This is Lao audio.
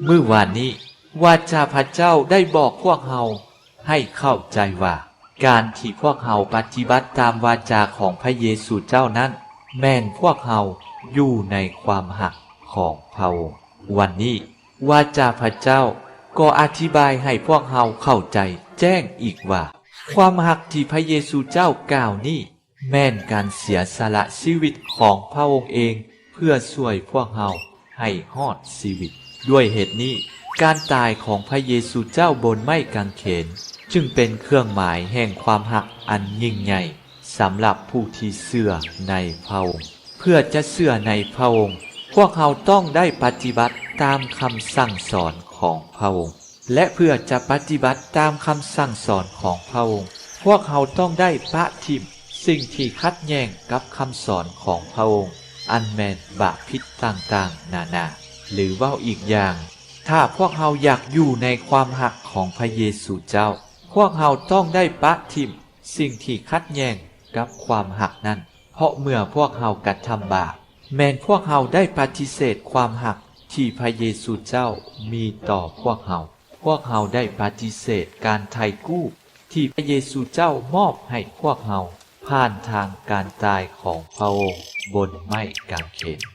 ມື້ວານນີ້ ວາຈາພະເຈົ້າໄດ້ບອກພວກເຮົາໃຫ້ເຂົ້າໃຈວ່າ ການທີ່ພວກເຮົາປະຕິບັດຕາມວາຈາຂອງພະເຢຊູເຈົ້ານັ້ນ ແມ່ນພວກເຮົາຢູ່ໃນຄວາມຮັກຂອງພະອົງ. ວັນນີ້ ວາຈາພະເຈົ້າກໍອະທິບາຍໃຫ້ພວກເຮົາເຂົ້າໃຈແຈ້ງອີກວ່າ ຄວາມຮັກທີ່ພະເຢຊູເຈົ້າກ່າວນີ້ ແມ່ນການເສຍສະຫຼະຊີວິດຂອງພະອົງເອງ ເພື່ອຊ່ວຍພວກເຮົາໃຫ້ຮອດຊີວິດ. ດ້ວຍເຫດນີ້, ການຕາຍຂອງພະເຢຊູເຈົ້າບົນໄມ້ກາງເຂນ ຈຶ່ງເປັນເຄື່ອງໝາຍແຫ່ງຄວາມຮັກອັນຍິ່ງໃຫຍ່ ສຳລັບຜູ້ທີ່ເຊື່ອໃນພະອົງ. ເພື່ອຈະເຊື່ອໃນພະອົງ, ພວກເຮົາຕ້ອງໄດ້ປະຕິບັດຕາມຄຳສັ່ງສອນຂອງພະອົງ. ແລະ ເພື່ອຈະປະຕິບັດຕາມຄຳສັ່ງສອນຂອງພະອົງ, ພວກເຮົາຕ້ອງໄດ້ປະຖິ້ມສິ່ງທີ່ຂັດແຍ້ງກັບຄຳສອນຂອງພະອົງ, ອັນແມ່ນບາບຜິດຕ່າງໆນານາ. ຫຼືເວົ້າອີກຢ່າງ, ຖ້າພວກເຮົາຢາກຢູ່ໃນຄວາມຮັກຂອງພະເຢຊູເຈົ້າ, ພວກເຮົາຕ້ອງໄດ້ປະຖິ້ມສິ່ງທີ່ຂັດແຍ້ງກັບຄວາມຮັກນັ້ນ. ເພາະເມື່ອພວກເຮົາກະທຳບາບ, ແມ່ນພວກເຮົາໄດ້ປະຕິເສດຄວາມຮັກທີ່ພະເຢຊູເຈົ້າມີຕໍ່ພວກເຮົາ. ພວກເຮົາໄດ້ປະຕິເສດການໄຖ່ກູ້ທີ່ພະເຢຊູເຈົ້າມອບໃຫ້ພວກເຮົາ ຜ່ານທາງການຕາຍຂອງພະອົງບົນໄມ້ກາງເຂນ.